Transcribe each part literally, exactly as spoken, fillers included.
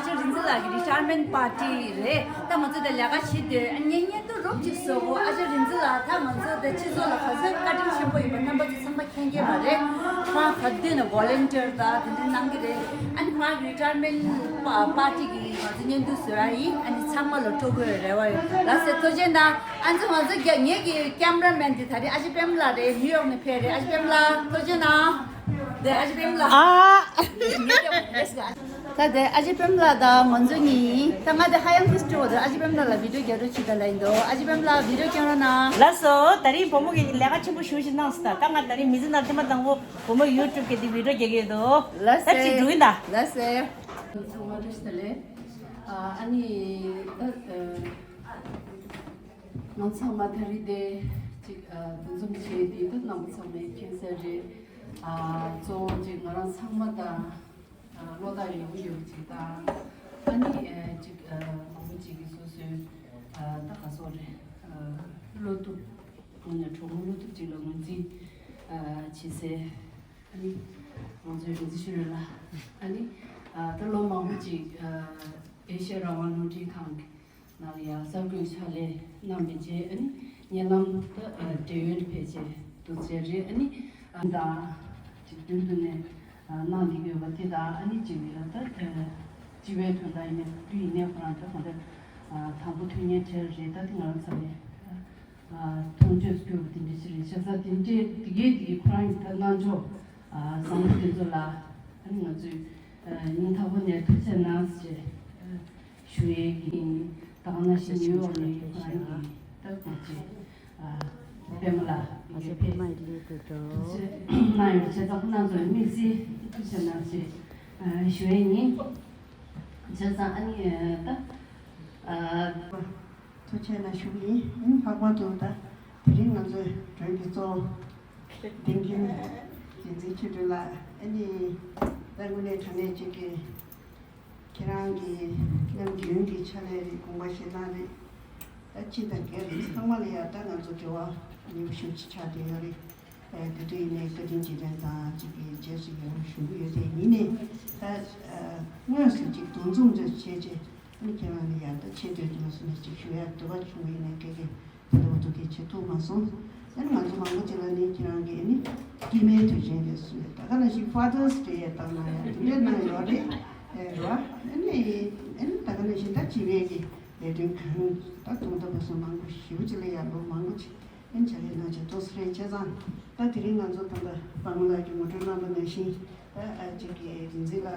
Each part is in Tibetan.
ཨ་ཅག་རིག་འཛིན་ལགས་ཀྱི་རི་ཊ་ཡར་མེན་ཊི་པར་ཊི་རེད། ད་ང་ཚོ་དེ་ལས་ཀ་བྱེད་དུས་ཨ་ནི་བརྙན་ཐུང་རོབ་ཅིག་བཟོ་དགོས། ཨ་ཅག་རིག་འཛིན་ལགས་ད་ང་ཚོ་དེ་སྤྱི་ཚོགས་ལ་ག་ཚོད་བཀའ་དྲིན་ཆེན་པོ་ཡིན་པ་རྣམ་པ་ཚོ་ཚང་མ་མཁྱེན་གྱི་མ་རེད། ཁོང་ག་དུས་ནས་ཝོ་ལན་ཊི་ཡར་དང་དེ་འདྲ་གནང་གི་རེད། ཨ་ནི་ཁོང་རི་ཊ་ཡར་མེན་ཊི་པར་ཊི་གི་ང་ཚོ་བརྙན་ཐུང་བཟོ་ཡ་ཡིན། ཨ་ནི་ཚང་མ་ལ་སྤྲོ་དགོས་རེ་བ་ཡོད། ལགས་སེ། ཐུགས་རྗེ་གནང་། ཨ་ནི་ང་ཚོ་རྒྱ་ངེད་ཀྱི་ཀེམ་ར་མེན་དེ་ད་རེས་ཨ་ཅེ་པད་མ་ལགས་རེད། ནིའུ་ཡོག་ནས་ཕེབས་རེད། ཨ་ཅེ་པད་མ་ལགས་ཐུགས་རྗེ་གནང་། དེ་ཨ་ཅེ་པད་མ་ལགས། ཨ། ད་དེ་ཨ་ཅེ་པད་མ་ལགས་དང་ང་ཚོ་གཉིས་ད་ང་དེ་ཧ་ཡང་ཏིས་ཏུ་འོ་དེ་ཨ་ཅེ་པད་མ་ལགས་ལ་བི་ཌིའོ་རྒྱག་རོགས་བྱེད་ད་ལབ་ཡིན་འདུག་ཨ་ཅེ་པད་མ་ལགས་བི་ཌིའོ་རྒྱག་རོགས་གནང་། ལགས་སོ། ད་རིང་བུ་མོ་གི་ལས་ཀ་ཆེན་པོ་ཞེ་པོ་ཞིག་གནང་སོང་། ད་ད་ང་ད་རིང་མི་ཚེ་ནང་ཐེངས་མ་དང་པོ་བུ་མོ་ཡུ་ཊུབ་གི་དེ་བི་ཌིའོ་རྒྱག་གི་ཡོད་འདུག་ལགས་སེ། ད་ཅིག་འགྲོ་ཡིན་ད། ལགས་སེ། ཚང་མ་བཀྲ་ཤིས་བདེ་ལེགས། ཨ་ནི་ད། ང་ཚང་མ་ད་རེས་དེ་ཅིག་ཨ་འདུ་འཛོམས་བྱས་དེ་ད་རྣམ་པ་ཚང་མས་མཁྱེན་གསལ་རེད། ཨ་གཙོ་བོ་ཅིག་ང་རང་ཚང་མ་དང་ཨ་བློ་ཐག་ཡོད་ཡོད་ཅིག་དང་། ཨ་ནི་ཨ་ཅིག་ཨ་མང་པོ་ཅིག་གིས་སོ་སོའི་ཨ་ད་ག་སོགས་རེད། ཨ་བློ་ཐུབ་ངོ་ནས་གྲོགས་མོ་བློ་ཐུབ་ཅིག་ལ་ངོས་འཛིན་ཨ་བྱེད་སའི་ཨ་ནི་ང་ཚོའི་རིག་འཛིན་ཤེས་རིག་ལགས། ཨ་ནི་ཨ་ད་ལོ་མང་པོ་ཅིག་ཨ་ཨེ་ཤ་ཡ་རང་དབང་རླུང་འཕྲིན་ཁང་གི་ནང་ལ་ཡང་གསར་འགོད་ཕྱག་ལས་གནང་བའི་རྗེས་ཨ་ནི་ཉེ་ལམ་ད་ཨ་བགྲེས་ཡོལ་ཕེབས་རྗེས་འདུག་ཚེ་རེད། ཨ་ནི་ཨ་དང་ཅིག་མདུན་དུ་ནས་ཨ་གནང་བསྡད་ཡོད་པ་དེ་དང་། ཨ་ནི་ཅིག་ད་ཨ་སྤྱི་པའི་དོན་དག་ཡིན་ན་དུས་ཡིན་ནའི་ཁོ་རང་ད་གང་ལྟར་ཨ་དང་པོ་ཐུགས་མཉེས་བྲལ་རེད། ད་དེ་ང་རང་ཚོ་ནས་ཨ་མཐོང་ཆོས་སུ་གྱུར་པ་དེ་འདྲ་ཞིག་རེད། བྱས་ཙང་དེ་འདྲའི་དེ་གའི་དེ་གའི་ཁོ་རང་གི་ད་གནང་ཕྱོགས་ཨ་བཟང་པོ་དེ་ཚོ་ལ་ཨ་ནི་ང་ཚོས་ཨ་སྙིང་ཐག་པ་ནས་ཐུགས་རྗེ་གནང་ཞེས་ཨ་ཞུ་ཡས་ཀྱི་ཡིན། ད་ག་ནང་བཞིན་ནིའུ་ཡོག་ནས་ཁོ་རང་གི་ད་སྐུ་མཁྱེན་ཨ་པད་མ་ལགས་ཀྱི་ཕེབས་ཐུགས་རྗེ་གནང་ཡོད། བྱས་ཙང་ཁོང་རྣམ་ཚོ་དམིགས་བསལ་ཐུགས་རྗེ་གནང་ཞེས་ཨ་ཞུ་ཡས་ཡིན། བྱས་ཙང་ཨ་ནི་ད་ཨ། ཐུགས་རྗེ་གནང་ཞུ་གི་ཡིན། ཨ་ནི་ལྷག་པར་དུ་ད་དེ་རིང་ང་ཚོའི་མགྲོན་གྱི་གཙོ་བོ་ལྡེམ་མཁན་རིག་འཛིན་ཆོས་སྒྲོན་ལགས། ཨ་ནི་ད་དངོས་གནས་དྲང་གནས་གཅིག་གི་ཁྱེད་རང་གི་ནམ་རྒྱུན་གྱི་ཕྱག་ལས་རེད། དགོངས་པ་བཞེས་སྟངས་རེད། ད་སྤྱི་དང་སྒེར་རེད། ཚང་མ་ལ་ཡང་ད་ང་ཚོ་འབྲེལ་བ་ཉེ་པོ་ཞེ་པོ་ཅིག་ཆགས་བསྡད་ཡོད་རེད། ཨ་དེ་དུས་ཡིན་ནའི་བཀའ་དྲིན་རྗེས་དྲན་དང་གཅིག་གི་རྗེས་སུ་ཡི་རང་ཞུ་གི་ཡོད་དེ། ཡིན་ནའི་ད་ཨ་དངོས་སུ་གཅིག་འདུ་འཛོམས་འདྲ་བྱས་རྗེས་ཨ་ནི་ཁྱེད་རང་ལ་ཡང་ད་ཆེ་བསྟོད་དུ་མ་སོང་ནས་གཅིག་ཞུ་ཡ་འདོད་པ་བྱུང་བ་ཡིན་ནའི་སྐད་ཀྱི་དེ་འདྲ་བ་ཐུགས་ཀྱི་བྱེད་ཐུབ་མ་སོང་། ཨ་ནི་ང་ཚོ་མང་པོ་ཅིག་ལ་ནི་ཁྱེད་རང་གི་ཨ་ནི་སྐྱེས་མའི་དུས་ཆེན་རེད་ཟེར་ནས་ད་ག་ནང་བཞིན་ཕ་དར་སི་ཌེ་ཡ་བཏང་གནང་ཡ་དེ་འདྲའི་གནང་ཡོད་རེད། ཨེ་རེད་བ། ཨ་ནི་ཨ་ནི་ད་ག་ནང་བཞིན་ད་སྤྱི་པའི་གི་ལས་དོན་གང་ད་དུང་ད་བར་སོང་མང་པོ་ཞེ་པོ་ཅིག་ལ་ཡ་ལོ་མང་པོ་ཅིག་ཨ་ནི་ཕྱག་ལས་གནང་བྱས་ཐོག་སེ་རེད། བྱས་ཙང་ད་དེ་རིང་ང་ཚོ་ད་ལྟ་པདྨ་ལགས་ཀྱིས་ངོ་སྤྲོད་གནང་པ་ནང་བཞིན་ད་ཨ་ཅིག་གི་རིག་འཛིན་ལགས་ལ་ཨ་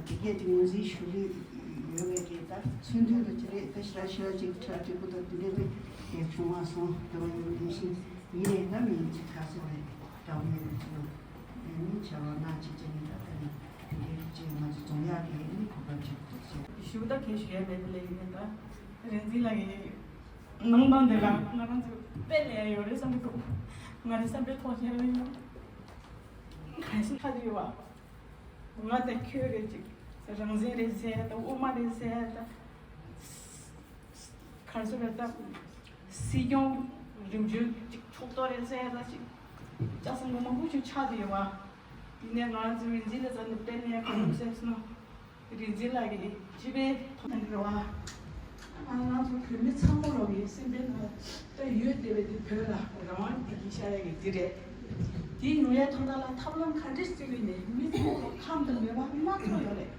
དེ་གས་དེ་ངོས་འཛིན་ཞུ་གི་ཡོད་པའི་གི་ད་མཚོན་དོན་དུ་དེ་རེད། ད་ཞེ་དྲག་ཞེ་དྲག་ཅིག་ཁྲ་ཏི་ཀུ་ད་དེ་འདྲས་དེ་གས་བྱུང་བ་སོང་། དེ་བ་ཡོད་པ་ནང་བཞིན་ཡིན་ནའི་ད་མི་ཡིན་ཅིག་ཁ་སོ་རེད། དགྲ་བོ་ཡོད་པའི་ཚུལ་ལ་ཨ་ནི་བྱ་བ་གནང་བྱེད་ཅིག་ནི་ད་ད་ནི་དེ་འདྲས་ཅིག་ང་ཚོ་རྫོང་ཡག་གི་ཨ་ནི་གོ་སྐབས་ཅིག་ཐོབ་ཟེར། ཞུ་ད་གས་ཞུ་ཡ་མེད་དེ་ལས་ཡིན་ནའི་ད་རིག་འཛིན་ལགས་ཀྱི་ནང་པ་འདི་ལ་ང་རང་ཚོ་དཔེ་ལས་ཡོད་རེད་བསམ་གྱི་འདུག་ང་རང་བསམ་པའི་ཐོག་བཤད་ཡོད་ཡོད། གང་ཞིག་ཁ་དུ་ཡོད་བ། ང་དང་ཁྱོད་རེད་ཅིག་རང་བཙན་རེད་ཟེར་ཡ་དང་། དབུ་མ་རེད་ཟེར་ཡ་དང་། གར་སོ་རེད་ད། སྲིད་སྐྱོང་རིམ་བྱོན་ཅིག་ཕྱོགས་གཏོགས་རེད་ཟེར་ཡ་དང་ཅིག་ལྕགས་ཟམ་གོང་མ་ཧུ་ཅུ་ཆགས་དུ་ཡོད་བ། ཡིན་ནའི་ང་རང་ཚོའི་རིག་འཛིན་ལ་ཙམ་ནས་དཔེ་ནས་གང་ཡོང་སེམས་སོང་། རིག་འཛིན་ལགས་ཀྱིས་སྤྱི་པའི་ཐོག་ནས་རེད་བ། ང་ང་ཚོ་བོད་མི་ཚང་མ་ལོག་གི་སེམས་པའི་ནང་ལ་ད་ཡོད་བསྡད་པའི་དེ་བོད་ལ་རང་དབང་དེ་གི་ཤར་ཡ་གི་དེ་རེད། དེ་ཡོང་ཡ་ཐོག་མཐའ་ལ་ཐབས་ལམ་ག་འདྲས་བརྩི་གི་ནས་མི་ཚང་མ་ལོག་ཁམས་དང་མོས་པ་སྣ་ཚོགས་ཡོད་རེད།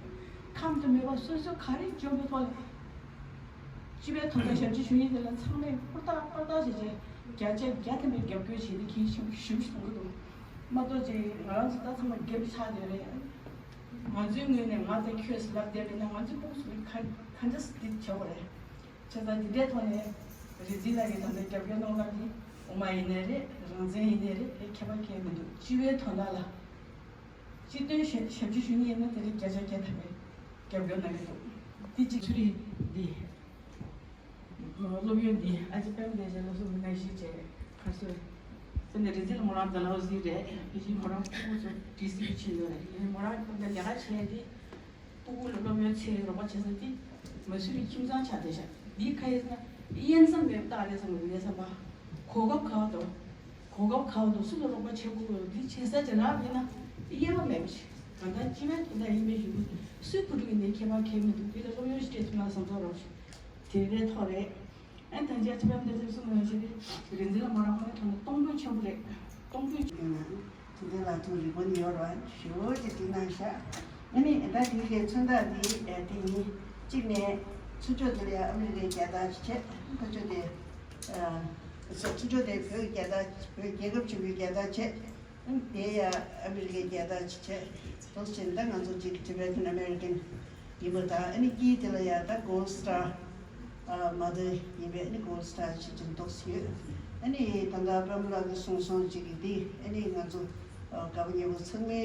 ཁམས་དང་མོས་པ་སོ་སོ་ག་རེ་འཇོན་པའི་ཐོག་ལ། སྤྱི་པའི་དོན་དག་ཞབས་ཕྱི་ཞུ་མཁན་དེ་ལ་ཚང་མས་ཧུར་ཐག་ཧུར་ཐག་བྱས་བྱས་བརྒྱ་ཆ་བརྒྱ་ཐམ་པའི་རྒྱབ་སྐྱོར་བྱས་ཏེ་གལ་ཆེན་པོ་ཞེ་པོ་ཞིག་མཐོང་གི་འདུག་མ་གཏོགས་ཅིག་ང་རང་ཚོ་ད་ཚང་མ་རྒྱབ་ཆགས་བསྡད་རེད། ང་ཚོའི་ངོས་ནས་ང་དང་ཁྱོད་ཟེར་ལབ་བསྡད་པ་ཡིན་ན་ང་ཚོའི་ཕུགས་སུ་ག་ག་འདྲ་སེ་འདི་བྱེད་དགོས་རེད། བྱས་ཙང་འདི་འདྲའི་ཐོག་ནས་རིག་འཛིན་ལགས་ཀྱིས་ད་ལྟ་རྒྱབ་སྐྱོར་གནང་སྟངས་འདི་དབུ་མ་ཡིན་ནའི་རེད། རང་བཙན་ཡིན་ནའི་རེད། དེ་ཁྱད་པར་གང་ཡང་མི་འདུག་སྤྱི་པའི་དོན་དག་ལ་སྤྱི་དོན་ཞབས་ཞབས་ཕྱི་ཞུ་མཁན་ཡིན་ན་དེ་རིང་བརྒྱ་ཆ་བརྒྱ་ཐམ་པའི་རྒྱབ་སྐྱོར་གནང་གི་འདུག་འདི་གཅིག་ཚུར་རིག་འདི། སློབ་ཡོན་འདི་ཨ་ཅེ་པད་མ་ལགས་ཀྱིས་སློབ་གསོ་མི་ནང་བཞིན་བྱས་ཁ་སོ། ཙི་ནས་རི་ཛིལ་མོ་རང་ད་ལའོ་ཟི་རེད། དེ་བཞིན་མོ་རང་ཕྲུ་གུ་ཚོ་ཌི་སི་བྱིན་ནོ་རེད། ཡིན་མོ་རང་ད་ལས་ཀ་བྱས་ཏེ་ཕྲུ་གུ་ལ་སློབ་ཡོན་ཚད་རོགས་པ་བྱེད་ས་དེ་མ་སུ་རི་ཁྱིམ་ཚང་ཆགས་བསྡད་ཤག་འདི་ཁ་ཡིན་ན་དབྱེ་མཚམས་མེད་པ་རྟགས་རེད་བསམ་གི་འདུག་ངའི་བསམ་པ། གོ་སྐབས་ག་བ་འདུག་གོ་སྐབས་ག་བ་འདུག་སུ་ལ་རོགས་པ་བྱེད་དགོས་འདུག་འདི་བྱེད་ས་ཅིག་རག་མེད་ན་དབྱེ་བ་མེད་པ་ཞིག་ད་ལྟ་སྤྱི་པའི་དོན་དག་ཡིན་པའི་གཞུང་སུས་གོ་སྒྲིག་ཡིན་ནའི་ཁྱད་པར་གང་ཡང་མི་འདུག་དེ་ལ་སློབ་ཡོན་ཞིག་སྤྲད་ཐུབ་ན་བསམ་ཚོར་རོགས་ཞུ། དེ་རེད་ཐོག་རེད། ཨན་ཐང་ཅག་ཅི་བམ་དེ་ཚོ་གསུང་མ་ཡོང་ཞེས་རེད་འཛིན་ལ་མ་རག་ཁོ་ནི་ཐོག་ནས་གཏོང་ཕོད་ཆེན་པོ་རེད། གཏོང་ཕོད་ཆེན་པོ། དེ་འདྲ་ལ་ཐུག་རིག་པ་ནི་ཡོད་རེད་ཞུ་ཅི་དེ་གནང་ཤག་ཨ་ནི་ད་དེ་གའི་མཚོན་རྟགས་དེ་དེ་ཡིན། གཅིག་ནས་ཚུར་ཕྱོགས་དེ་ལ་ཡང་ཨ་མི་རི་ཀའི་རྒྱལ་དར་ཅིག་བྱས། ཕར་ཕྱོགས་དེ་ཚུར་ཕྱོགས་དེ་བོད་ཀྱི་རྒྱལ་དར་བོད་རྒྱལ་ཁབ་ཆེན་པོའི་རྒྱལ་དར་བྱས། དེ་ཡང་ཨ་མི་རི་ཀའི་རྒྱལ་དར་ཅིག་བྱས། འདུག་ཅིང་ད་ང་ཚོ་གཅིག་Tibetan American ཡིན་པ་དང་ཨ་ནི་དཀྱིལ་དེ་ལ་ཡང་ད་Gold Star Mother ཡིན་པས་ཨ་ནི་Gold Star ཅིག་ཅིག་འདུག་ཡོད། ཨ་ནི་ད་ལྟ་པད་མ་ལགས་ཀྱིས་གསུངས་སོང་ཅིག་གི་འདི་ཨ་ནི་ང་ཚོ་དགའ་པོ་ཉེ་པོ་ཚང་མའི་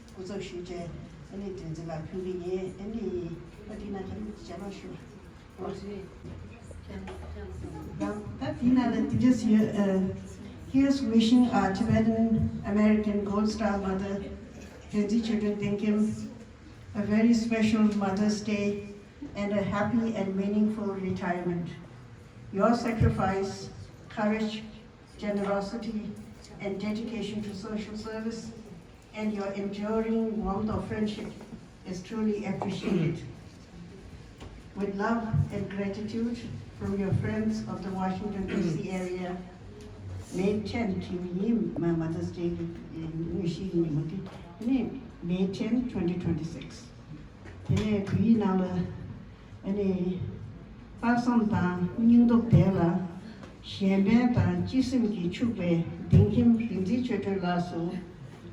སྐུ་ཚབ་ཞུས་བྱས་ཨ་ནི་བསྟན་འཛིན་ལགས་ཕུལ་གི་ཡིན། ཨ་ནི་ཨ་དེ་ན་ཁ་ནི་བྱ་མ་ཞུ། ད་དེ་ན་ལ་དེ་འདྲ་ཞུ། Here's wishing our Tibetan American Gold Star Mother, Rinzin Chödrön Denkyem, a very special Mother's Day and a happy and meaningful retirement. Your sacrifice, courage, generosity, and dedication to social service and your enduring warmth of friendship is truly appreciated. With love and gratitude from your friends of the Washington D C area, May ten གི་ཉིན་མ་Mother's Day གི་དངོས་གཞིའི་ཉིན་མོ་དེ་ནི་May ten, twenty twenty-six། དེ་ནས་བོད་ཡིག་ནང་ལ་ཨ་ནི། དཔག་བསམ་དང་སྙིང་སྟོབས་ལྡན་ལ། གཞན་ཕན་དང་སྤྱི་སེམས་ཀྱིས་ཕྱུག་པའི་གདིང་ཁྱིམ་རིག་འཛིན་ཆོས་སྒྲོན་ལགས་སུ།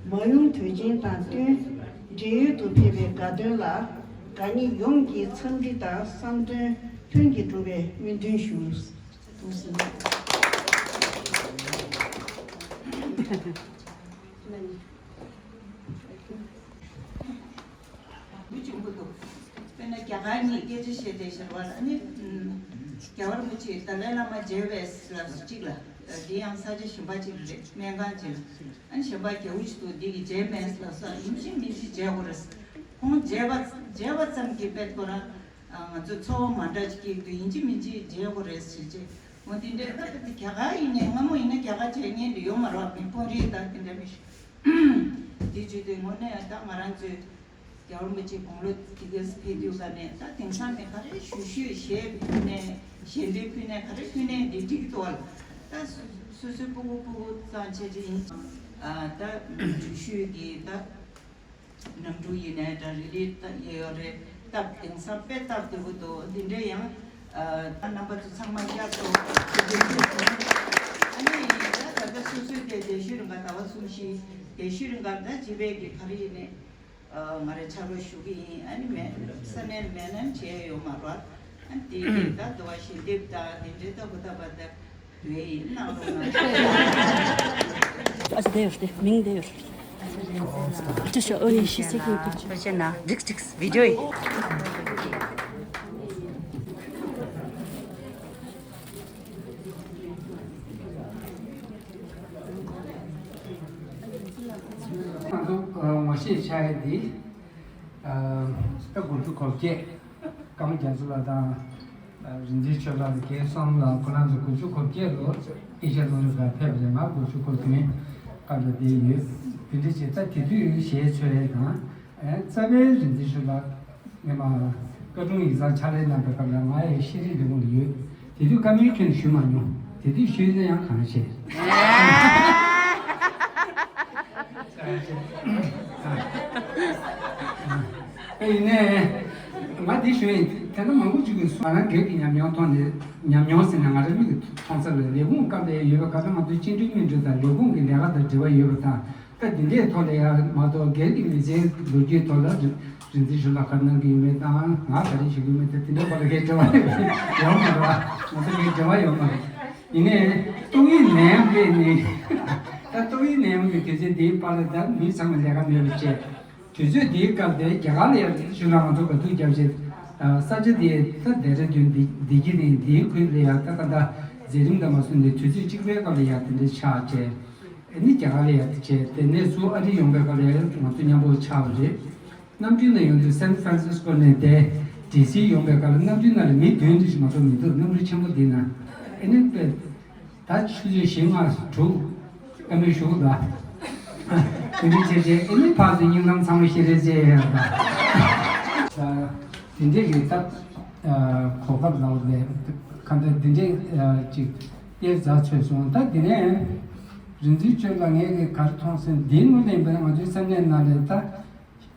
མ་ཡུམ་དུས་ཆེན་དང་བསྟུན་འབྲེལ་ཡོད་དུ་ཕེབས་པའི་དགའ་སྟོན་ལ་དགའ་ཉེ་ཡོངས་ཀྱི་འཚམས་འདྲི་དང་བསམ་དོན་ལྷུན་གྱིས་གྲུབ་པའི་སྨོན་འདུན་ཞུ། མི་ཆུང་པོ་འདུག་དཔེར་ན་རྒྱ་གར་གཉིས་སྐད་ཆ་བཤད་བསྡད་ཤར་བ་ལ་ནི། རྒྱལ་བ་རིན་པོ་ཆེ་ཏཱ་ལའི་བླ་མ་མཇལ་བའི་ལབ་སུ་གཅིག་ལ། འདི་ཡང་ས་ཆ་གཞན་པ་གཅིག་རེད་སྨན་ཁང་གཅིག་ལ། ཨ་ནི་གཞན་པ་རྒྱལ་པོ་ཞིག་འདུག་འདི་གིས་མཇལ་མེད་ལབ་ས་ཡིན་གཅིག་མིན་གཅིག་མཇལ་དགོས་རེད། ཁོང་མཇལ་བ་མཇལ་བ་ཙམ་གྱིས་དཔེ་ཁོ་རང་ང་ཚོ་ཚོར་བ་མ་འདྲ་ཅིག་སྐྱེ་གི་འདུག་ཡིན་གཅིག་མིན་གཅིག་མཇལ་དགོས་རེད་ཟེར་རྗེས་འོ་འདི་འདྲའི་ད་ལྟ་རྒྱ་གར་ཡིན་ནའི་སྔ་མོ་ཡིན་ན་རྒྱ་གར་མཇལ་མཁན་འདི་ཡོད་མ་རེད་བ། མི་དཔོན་རིགས་དང་དེ་འདྲ་མི་ཤེས། དེ་བརྗོད་དུས་དངོས་གནས་ད་ང་རང་ཚོའི་རྒྱལ་བ་རིན་པོ་ཆེ་དགུང་ལོ་དེ་གས་ཕེབས་དུས་ག་ནས་ད་དེང་སང་ནས་ག་རེ་ཞུ་ཞུས་ཞེས་ཕུལ་ནས་ཞལ་འདོན་ཕུལ་ནས་ག་རེ་ཕུལ་ནས་འདི་འགྲིག་འདུག་བ། ད་སོ་སོའི་སྤུ་གུ་སྤུ་གུ་ཙང་ཆེ་ཆེ་ཡིན། ད་འགྲུལ་བཞུད་ཀྱི་ད་གནམ་གྲུ་ཡིན་ནའི་ད་རི་ལི་ད་ཡོད་རེད། སྟབས་དེང་སང་དཔེ་སྟབས་བདེ་པོ་འདུག་འདི་འདྲའི་ཡང་ད་རྣམ་པ་ཚོ་ཚང་མ་བསྐྱར་དུ་ཐུགས་རྗེ་ཆེ་ཞུ། ཨ་ནི་ད་ད་ལྟ་སོ་སོའི་དེ་བསྡད་ཤུལ་རིང་ག་ཟླ་བ་གསུམ་བཞི་བསྡད་ཤུལ་རིང་ག་ད་སྤྱི་པའི་གི་ག་རེ་ཡིན་ནའི། ང་རང་ཕྱག་རོགས་ཞུ་གི་ཡིན། ཨ་ནི་མེད་ས་གནས་མེད་ན་བྱས་ཡོད་མ་རེད། ཨ་ནི་དེ་ད་དུ་བ་ཞལ་འདེབས་དང་དེ་འདྲའི་ལྟ་བུ་ལྟ་བ་ད་དུ་ཡིན་གནང་རོགས་གནང་། ཨ་ཅེ་དེ་ཡོད་དེ་མིང་དེ་ཡོད། ཅི་ཞོ་ཨོ་ཡི་ཤི་སི་ཀི་ཏུ་ཅི་ཅེ་ན་རིགས་རིགས་བི་ཌིའོ་ཡི། ང་ཚོ་ངོ་ཤེས་བྱ་ཡ་འདི་ད་དགུ་བཅུ་གོ་བརྒྱད་ཀརྨ་རྒྱ་མཚོ་ལགས་དང་རིག་འཛིན་ཆོས་ལགས་ཀྱི་གསུམ་ལ་ཁོ་རང་ཚོ་དགུ་བཅུ་གོ་བརྒྱད་ལོ་ཨེ་ཤ་ཡ་གླིང་ལ་ཕེབས་རེད། ང་དགུ་བཅུ་གོ་བདུན་སྐབས་ལ་བསྡད་ཡོད། དེ་འདྲ་བྱས་ད་དེ་དུས་གཞས་འཚོལ་ཡས་དང་རྩ་བའི་རིག་འཛིན་ཆོས་ལགས། ངས་མ་བཀའ་དྲུང་ཡིག་ཚང་ཕྱག་ལས་གནང་པའི་སྐབས་ལ་ང་ཡི་ཤེས་རིག་ལས་ཁུངས་ལ་ཡོད། དེ་དུས་བཀའ་མོལ་ཁྱོན་ནས་ཞུས་མ་མྱོང་། དེ་དུས་ཞུས་ན་ཡང་གང་བྱེད། ཨ་ཡིན་ནའི་ང་འདི་ཞུ་ཡིན། དེ་འདྲ་མང་པོ་ཅིག་གིས་ང་རང་སྒེར་གྱི་ཉམས་མྱོང་ཐོག་ནས་ཉམས་མྱོང་ཟེར་ན་ང་རང་མིག་གིས་མཐོང་ས་ལ་ལས་ཁུངས་སྐབས་ལ་ཡོད་པའི་སྐབས་ལ་ང་ཚོའི་བཅིངས་འགྲོལ་མི་འགྲོ་དང་ལས་ཁུངས་ཀྱི་ལས་ཀ་དང་འབྲེལ་བ་ཡོད་པ་དང་། ད་འདི་འདྲའི་ཐོག་ལ་ཡང་མ་གཏོགས་སྒེར་གྱི་མི་ཚེའི་ལོ་རྒྱུས་ཐོག་ལ་རིག་རིག་འཛིན་ཞུ་ལ་ག་རེ་གནང་གི་ཡོད་མེད་དང་ང་ག་རེ་ཞུ་གི་ཡོད་མེད་དེ་དེ་འདྲ་བ་ལ་ངས་དྲི་བ་ཡོད་མ་རེད་བ། ང་ཚོ་ངས་དྲི་བ་ཡོད་མ་རེད། ཡིན་ནའི་ཏོག་དབྱིབས་ནད་ཡམས་སླེབས་ནས་ད་ཏོག་དབྱིབས་ནད་ཡམས་ཀྱི་དུས་ཚོད་འདིའི་བར་ལ་ད་མི་ཚང་མ་ལས་ཀ་མེད་པ་བྱས། དུས་ཚོད་འདིའི་སྐབས་དེ་རྒྱ་གར་ལ་ཡང་རིག་འཛིན་ཞུ་ལ་ང་ཚོ་ག་ཐུག་རྒྱབ་བྱས། ས་ཆ་དེ་ད་ལྡེ་ར་ལྡུན་འདི་འདི་གི་རིང་འདིའི་ཁུལ་ལ་ཡང་ད་ད་ད་མཛད་རིམ་དང་མ་སོན་ནས་དུས་ཚོད་གཅིག་པའི་སྐབས་ལ་ཡང་དེ་འདྲ་ཆགས་བྱས། ཨ་ནི་རྒྱ་གར་ལ་ཡང་བྱས། དེ་ནས་ཚུར་ཨ་རི་ཡོང་པའི་སྐབས་ལ་ཡང་ང་ཚོ་མཉམ་པོ་ཆགས་པ་རེད། གནམ་གྲུའི་ནང་ཡོང་དུས་སན་ཧྥ་རན་སིས་ཀོ་ནས་བསྡད། ཌི་སི་ཡོང་པའི་སྐབས་ལ་གནམ་གྲུའི་ནང་ལ་མི་བདུན་དེ་ཞིག་མ་གཏོགས་མི་འདུག་གནམ་གྲུ་ཆེན་པོ་འདི་ན། ཨ་ནི་དཔེ་ད་ཆུ་ཚོད་བཞི་ལྔ་དྲུག་སྐར་མའི་གཞུག་ལ་ དེ་འདྲའི་བྱས་རྗེས་ཨེ་ནི་ཕར་ཚུར་སྙིང་གཏམ་ཚང་མ་བཤད་རེས་བྱས་ཡོད་པ། དེ་འདྲའི་རེད་ད། གོ་སྐབས་ལ་ལས་གང་ལྟར་འདི་འདྲའི་ཅིག་གཡེར་འཛེགས་ཚོས་སོང་ད། དེ་ནས་རིག་འཛིན་ཆོས་ལ་ངས་ག་རེ་མཐོང་སོང་འདིའི་ངོས་ནས་འབད་ན་ང་ཚོའི་བསམ་ནས་ན་ལས་ད།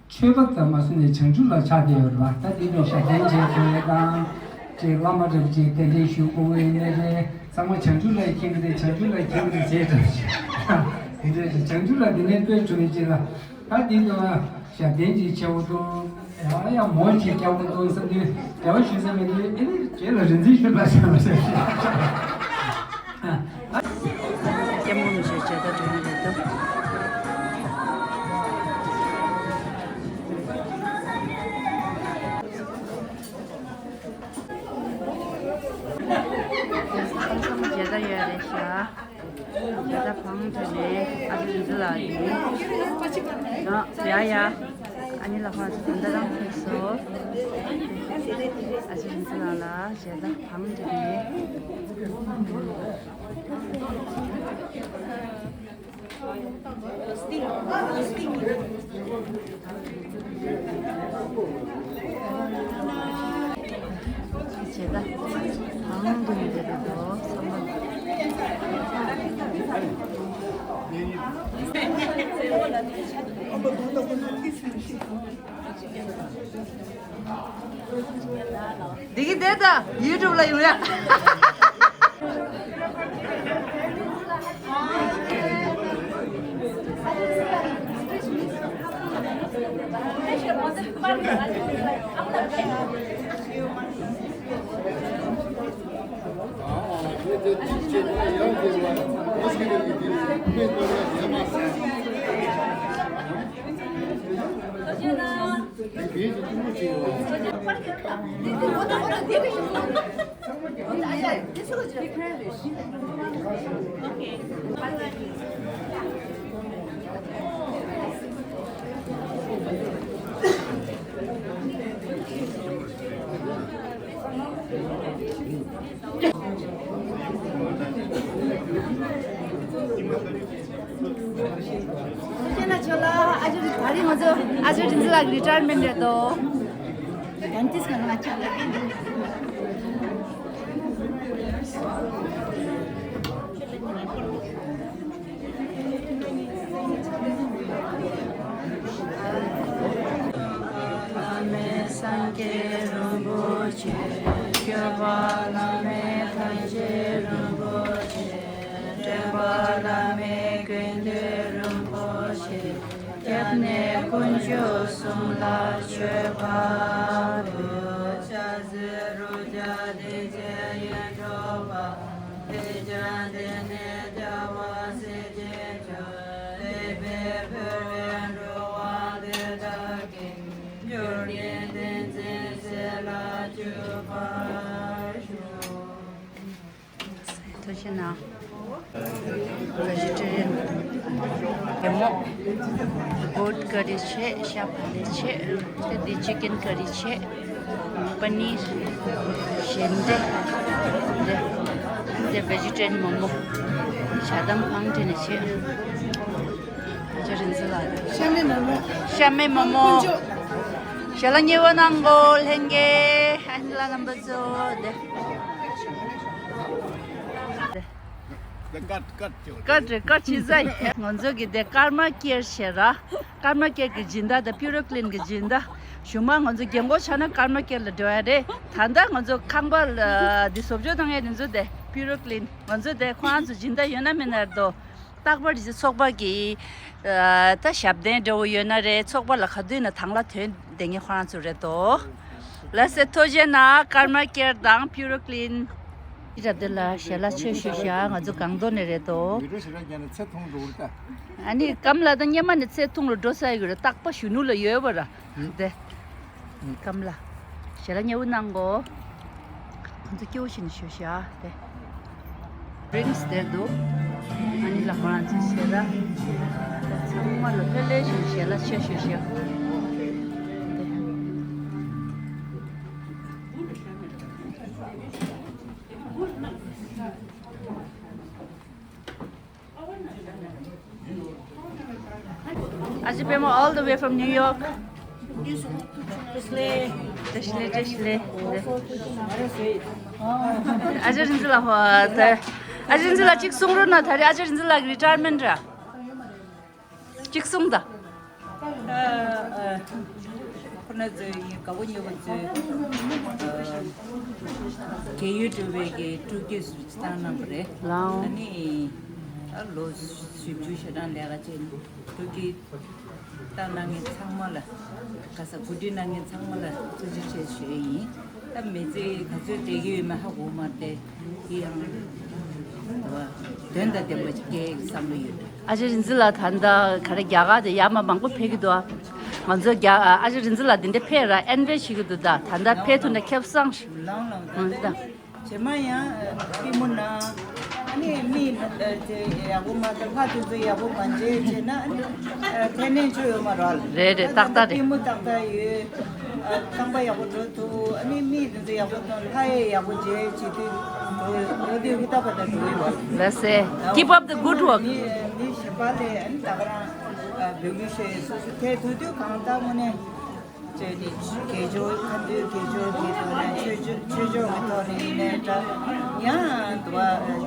ཆོས་པ་ཙམ་མ་ཟད་ནས་བྱང་ཆུབ་ལ་ཆགས་བསྡད་ཡོད་རེད་པ། ད་དེ་དུས་ཞབས་བརྟན་བྱེད་དགོས་ཡས་དང་། ཅེས་བླ་མ་རབ་ཅིག་གདན་འདྲེན་ཞུ་དགོས་ཡས་ནས་རེད། ཚང་མ་བྱང་ཆུབ་ལ་མཁྱེན་གི་རེད། བྱང་ཆུབ་ལ་མཁྱེན་གི་རེད་ཟེར་ད། དེ་འདྲ་རེད། བྱང་ཆུབ་ལ་དེ་ནས་ལྟོས་བྱུང་ཡས་ཅིག་ལ། ད་དེ་དུས་ཞབས་བརྟན་ཅིག་ཆེ་བོ་འདུག་ཡ་ཡ་མོ་ཅིག་སྐྱ་བོ་འདུག་བསམ་དུས་འབྲེལ་བ་ཞུ་ས་མེད་དུས་ཨེ་ནི་རྗེས་ལ་རིག་འཛིན་ཆོས་པ་ཟེར་བ་ཟེར། སྐྱབས་མགོན་མི་ཆོས་མཇལ་དར་སྒྲོན་ནས་རེད་འདུག་མཇལ་དར་ཡོད་རེད་ཤག་མཇལ་དར་བང་བསྒྲིགས་ནས་ཨ་ཅེ་རིག་འཛིན་ལགས་ཡིན། ཡ་ཡ། ཨ་ནི་ལ་ཕར་ཚུར་ད་ལྟ་རང་ཕེབས་སོང་། ཨ་ཅེ་རིག་འཛིན་ལགས་ལ་མཇལ་དར་བང་བསྒྲིགས་ནས། བྱས་ད། གང་འདུག་འདི་རེད་དོ་ཚང་མ། འདི་གི་བསྡད་ད་ཡུ་ཊུབ་ལ་ཡོང་ཡ། ཁྱེད་ལ་ཆོ་ལ་ཨ་ཅོ་ད་རིང་ང་ཚོ་ཨ་ཅོ་རིག་འཛིན་ལགས་རི་ཊ་ཡར་མེན་ཊི་རེད་དོ། ཌེན་ཊིསི་ང་ང་ཆ་ལ་ཀིན། བླ་མེད་སངས་རྒྱས་རིན་པོ་ཆེ། སྐྱོབ་པ་བླ་མེད་ཐམས་ཅད་རིན་པོ་ཆེ། སྟོན་པ་བླ་མེད་ཀུན་འདུས་རིན་པོ་ཆེ། སྐྱབས་གནས་དཀོན་མཆོག་གསུམ་ལ་མཆོད་པ་འབུལ། ཕྱག་འཚལ་རབ་འབྱམས་ཏིང་འཛིན་ཡེ་འདྲོག་པ། ལྷོ་བྱང་འདི་ནས་རྒྱལ་བ་སྲས་བཅས་འཁྲུངས། སྲིད་པའི་ཕུན་ཚོགས་འགྲོ་བ་འདི་དག་གི། འབྱོར་ལྡན་བསྟན་འཛིན་སྲས་ལ་སྤྱོད་པར་ཞུ། ཐུགས་རྗེ་གནང་། བེ་ཇི་ཊེ་རི་ཡན་གད་མོ། གོཊ་ཀ་རི་བྱས། ཤ་བག་ལེབ་བྱས། དེ་འདི་ཅི་ཀེན་ཀ་རི་བྱས། པ་ནིར། ཞལ་འདྲེ། འདི་འདི་བེ་ཇི་ཊེ་རི་ཡན་མོ་མོ། ཞལ་གདམས་བང་བསྒྲིགས་ནས་བྱས། ཨ་ཅོ་རིག་འཛིན་ལགས། ཤ་མེད་མོ་མོ། ཤ་མེད་མོ་མོ། ཞལ་ལག་མཉེས་པོ་གནང་གོ། ལྷན་རྒྱས་ཨ་ནི་ལ་རྣམ་པ་ཚོ་དེ། ཀཊ་ཀཊ་ཀཊ་རེད། ཀཊ་བྱེད་ས་ཡིན། ང་ཚོ་གི་དེ་ཀརྨ་ཀེར་བྱས་ར། ཀརྨ་ཀེར་གི་སྦྱིན་བདག་དང་པུ་རུ་ཀི་ལིན་གི་སྦྱིན་བདག་གཞུག་མ་ང་ཚོ་རྒན་གོག་ཆགས་ན་ཀརྨ་ཀེར་ལ་འགྲོ་ཡ་རེད། ད་ལྟ་ང་ཚོ་ཁང་པ་ལ་འདི་བཟོ་བཅོས་བཏང་ཡ་དེ་ཚོ་དེ་པུ་རུ་ཀི་ལིན། ང་ཚོ་དེ་ཁོ་རང་ཚོ་སྦྱིན་བདག་ཡོད་ན་མེད་ན་རེད་དོ། རྟག་པར་ཇི་ཚོགས་པ་གི་ཨ་ད་ཞབས་བརྟན་འདྲ་བོ་ཡོད་ན་རེད། ཚོགས་པ་ལ་ག་དུས་ན་དང་ལ་ཐོན་བསྡད་མཁན་ཁོ་རང་ཚོ་རེད་དོ། ལགས་སེ་ཐུགས་རྗེ་གནང་། ཀརྨ་ཀེར་དང་པུ་རུ་ཀི་ལིན། ཨི་རབ་དེ་ལ་ཞལ་ལག་མཆོད་ཞུ་ཤག་ང་ཚོ་སྒང་ཏོག་ནས་རེད་དོ། མི་འགྲོ་ཞེ་དྲག་རྒྱག་ན་ཚེ་ཐུང་འགྲོ་གི་རེད་ད། ཨ་ནི་སྐམ་ལ་ད་སྔོན་མ་ནས་ཚེ་ཐུང་ལ་འགྲོ་ས་ཡོད་གི་རེད། རྟག་པར་གཞོན་ནུ་ལ་ཡོད་པ་ར། དེ། སྐམ་ལ། ཞལ་ལག་མཉེས་པོ་གནང་གོ། ཁོང་ཚོ་སྐྱིད་པོ་ཞིག་ནས་ཞུ་ཤག་དེ། ཌི་རིང་སི་དེར་འདུག་ཨ་ནི་ལ་ཁོ་རང་ཚོའི་ཞལ་ལག་ཚང་མ་ལ་ལྷོད་ལྷོད་ཞིག་ཞལ་ལག་མཆོད་ཞུ་ཤག་དེ། ཨ་ཅེ་པད་མ། All the way from New York. བཀྲ་ཤིས་བདེ་ལེགས། བཀྲ་ཤིས་བདེ་ལེགས། ཨ་ཅེ་རིག་འཛིན་ལགས། ཧོ་ད། ཨ་ཅེ་རིག་འཛིན་ལགས་གཅིག་གསུང་རོགས་གནང་། ད་རེས་ཨ་ཅེ་རིག་འཛིན་ལགས་ཀྱི་རི་ཊ་ཡར་མེན་ཊ་ར། གཅིག་གསུང་དང་། ཁོ་ན་ཚོས་ཡིན། དགའ་པོ་ཉེ་པོ་ཚོས་གལ་ཡུལ་སྤྲུལ་པའི་གི་སྤྲུལ་སྐུ་སུ་བཏང་གནང་བ་རེད། ལའོ། ཨ་ནི་ཨ་ལོ་བཞི་བཅུ་ཞེ་གྲངས་ལས་ཀ་བྱས་ནས་སྤྲུལ་སྐུ་བཏང་གནང་མཁན་ཚང་མ་ལ། ག་ས་གོ་སྒྲིག་གནང་མཁན་ཚང་མ་ལ་ཐུགས་རྗེ་ཆེ་ཞུ་ཡ་ཡིན། ད་མི་ཚེ་ག་ཚོད་བསྡད་ཀྱི་ཡོད་མེད་ཧ་གོ་མ་རེད། དེ་ཡང་དོན་དང་ལྡན་པ་ཞིག་སྐྱེལ་བསམ་བློ་ཡོད། ཨ་ཅེ་རིག་འཛིན་ལགས་ད་ལྟ་ག་རེ་རྒྱ་གར་དེ་ཡར་མར་མང་པོ་ཕེབས་ཀྱི་འདུག་ཨ། ང་ཚོ་རྒྱ་ཨ་ཅེ་རིག་འཛིན་ལགས་འདི་འདྲ་ཕེབས་ར་ཨེན་བེ་བྱེད་ཀྱི་འདུག་ད་ད་ལྟ་ཕེབས་ཐུབ་ན་ཁེ་བཟང་ཞིག་ལང་ལང་ད་ད། རྗེས་མ་ཡང་ཨ་པུས་མོ་ན་ཨ་ནི་མི་ཨ་དེ་ཡག་པོ་མ་ད་ལྷ་དེ་ཚོ་ཡག་པོ་མ་མཇལ་བྱས་ན་ཨ་ནི་ཨ་ཁས་ལེན་ཆོ་ཡོད་མ་རེད། རེད་རེད། ཏག་ཏག་རེད། པུས་མོ་ཏག་ཏག་ཡོད། ཨ་རྐང་པ་ཡག་པོ་འགྲོ་ཐུབ། ཨ་ནི་མི་དེ་ཚོ་ཡག་པོ་དང་ལྷ་ཡི་ཡག་པོ་མཇལ་བྱེད་དུས་འགྲོ་འགྲོ་དུས་ཧུར་ཐག་པ་དང་འགྲོ་ཡི་བ། ལགས་སེ། Keep up the good work. མི་མི་གཞན་པ་ལས་ཨ་ནི་ད་ག་རང་ཨ་འབོད་སྐུལ་བྱས་སོ་སོ་ཐད་ཐུབ་དུས་གང་ལྟར་དངོས་གནས་བྱས་ནས་དགེ་སྦྱོར་ཁ་འདོན་དགེ་སྦྱོར་གྱི་ཐོག་ནས་ཆོས་ཆོས་ཆོས་སྦྱོར་གྱི་ཐོག་ནས་ཡིན་ནའི་འདྲ། ཡང་དུ་བ་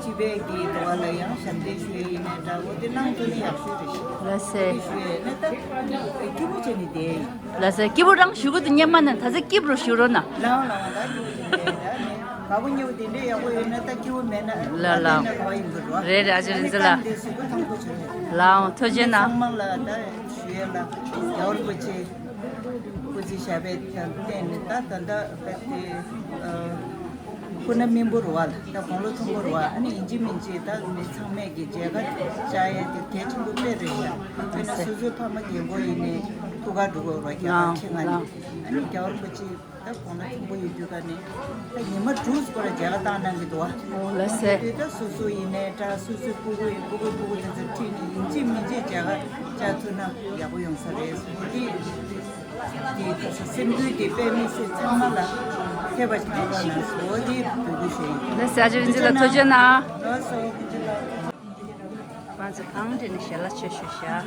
སྤྱི་པའི་གི་དུ་བ་ལ་ཡང་ཞབས་འདེགས་ཞུ་ཡས་ཡིན་ནའི་འདྲ། འོ་དེ་གནང་ཐུབ་ན་ཡག་ཤོས་རེད་ཤག་ལགས་སེ། དེ་ཞུ་ཡས་ན་ད་སྐྱིད་པོ་བྱས་ནས་བསྡད་ཡིན། ལགས་སེ། སྐྱིད་པོ་རང་ཞུ་གི་འདུག་སྔོན་མ་ནས། ད་ཆ་སྐྱིད་པོ་རུ་ཞུ་རོགས་གནང་། ལའང་ལའང་ད་སྐྱིད་པོ་ཞུ་རེད་ད། ནི་དགའ་པོ་ཉེ་པོ་དེ་འདྲས་ཡག་པོ་ཡོད་ན་ད་སྐྱིད་པོ་མེད་ན་ལ་ད་ལ་ལ་ལྟས་ན་ག་བ་ཡིན་དགོས་རོགས། རེད་རེད། ཨ་ཅེ་རིག་འཛིན་ལགས། ཨ་ནི་ད་འདི་གཟུགས་པོ་ཐང་པོ་བྱུང་རེད། ལའང་ཐུགས་རྗེ་གནང་། ཚང་མ་ལ་ད་ཞུ་ཡས་ལ་རྒྱལ་བ་རིན་པོ་ཆེ་སྐུ་ཚེ་ཞབས་པད་དང་བརྟན་ནས་ད་ད་ད་དཔེ་དེ་ཨ། སྐུ་ན་སྨིན་པོ་རུ་བ་ལ་ད་དགུང་ལོ་མཐོན་པོ་རུ་བ། ཨ་ནི་ཡིན་གཅིག་མིན་གཅིག་ད་མི་ཚང་མས་ཀྱི་མཇལ་ཁ་བཅར་ཡས་དེ་གལ་ཆེན་པོ་དཔེ་རེད་ཤག་དཔེར་ན་སོ་སོའི་ཕ་མ་རྒན་གོག་ཡིན་ནའི་ཐུགས་ཁ་འགྲོ་དགོས་ར། རྒྱ་གར་ལའང་ཕྱིན་ང་ནི་ལའང་། ཨ་ནི་རྒྱལ་བ་རིན་པོ་ཆེ་ད་དགུང་ལོ་མཐོན་པོ་ཡོད་དུས་ཀ་ནས་ད་ཉི་མ་དྲུག་སྐོར་ལ་མཇལ་ཁ་བཏང་གནང་གི་འདུག་བ། ཨོ་ལགས་སེ། དེ་ད་སོ་སོ་ཡིན་ནའི་འདྲ། སོ་སོའི་སྤུ་གུ་ཡིན། སྤུ་གུ་སྤུ་གུ་དེ་ཚོ་ཁྲིད་ནས་ཡིན་གཅིག་མིན་གཅིག་མཇལ་ཁ་བཅར་ཐུབ་ན་ཡག་པོ་ཡོང་ས་རེད་ཟེར་གི། དེ་དེ་ད་སེམས་འགུལ་དེ་དཔེ་མི་སྲིད་ཚང་མ་ལ་ཕེབས་པ་ཞིག་གནང་རོགས་གནང་ཟེར། འོ་དེ་འབོད་སྐུལ་ཞུ་ཡིན། ལགས་སེ། ཨ་ཅེ་རིག་འཛིན་ལགས་ཐུགས་རྗེ་གནང་། ལགས་སོ། ཐུགས་རྗེ་གནང་། ང་ཚོ་གང་དྲན་ནས་ཞལ་ལག་མཆོད་ཞུ་བྱ། ཨ།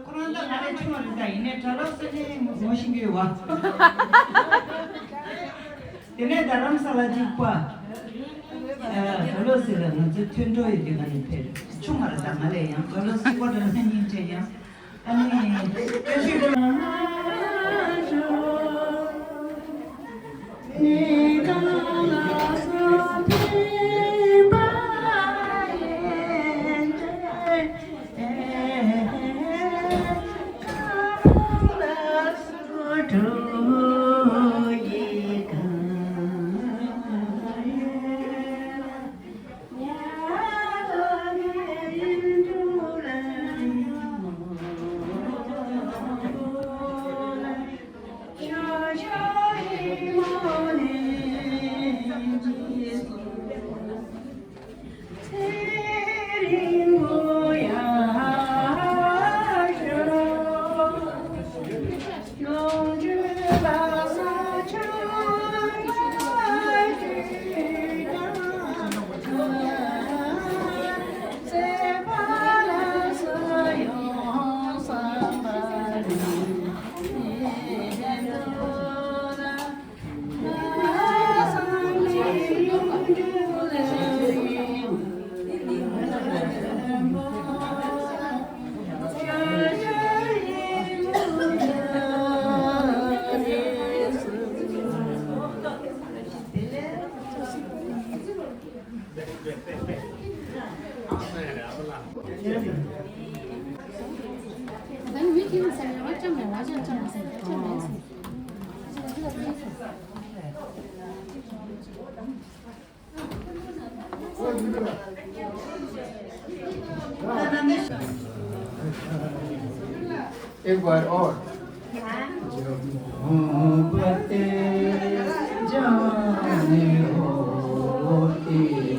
ཁོ་རང་ད་ག་རེ་བྱུང་བ་རེད། ད་ཡིན་ནའི་གྲྭ་ལོག་ས་ནས་ངོ་ཤེས་ཀྱི་ཡོད་བ། དེ་ནས་རྡ་རམ་ས་ལ་གཅིག་པ། ཨ། གྲྭ་ལོག་ཟེར་ལ་ང་ཚོའི་མཐུན་གྲོགས་ཡོད་དུས་ག་ནས་ཕེབས་བྱུང་བ་རེད། ད་ང་ལས་ཡང་གྲྭ་ལོག་གཅིག་པ་འདྲ་ན་སྙིང་རྗེ་ཡང་། ཨ་ནི། एक बार और। जब मोहब्बत जाने होती है,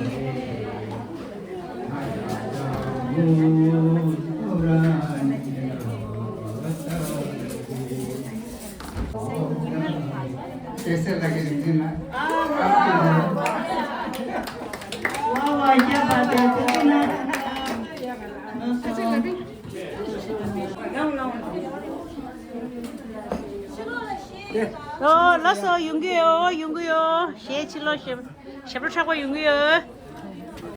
हजारों मुस्कुराने होते हैं। कैसे लगे रिंझिन? वाह, वाह, क्या ཨོ་ལགས་སོ། ཡོང་གི་ཡོད། ཡོང་གི་ཡོད། གཞས་ཕྱི་ལོགས་ཞབས་ཞབས་བྲོ་འཁྲབ་པ་ཡོང་གི་ཡོད།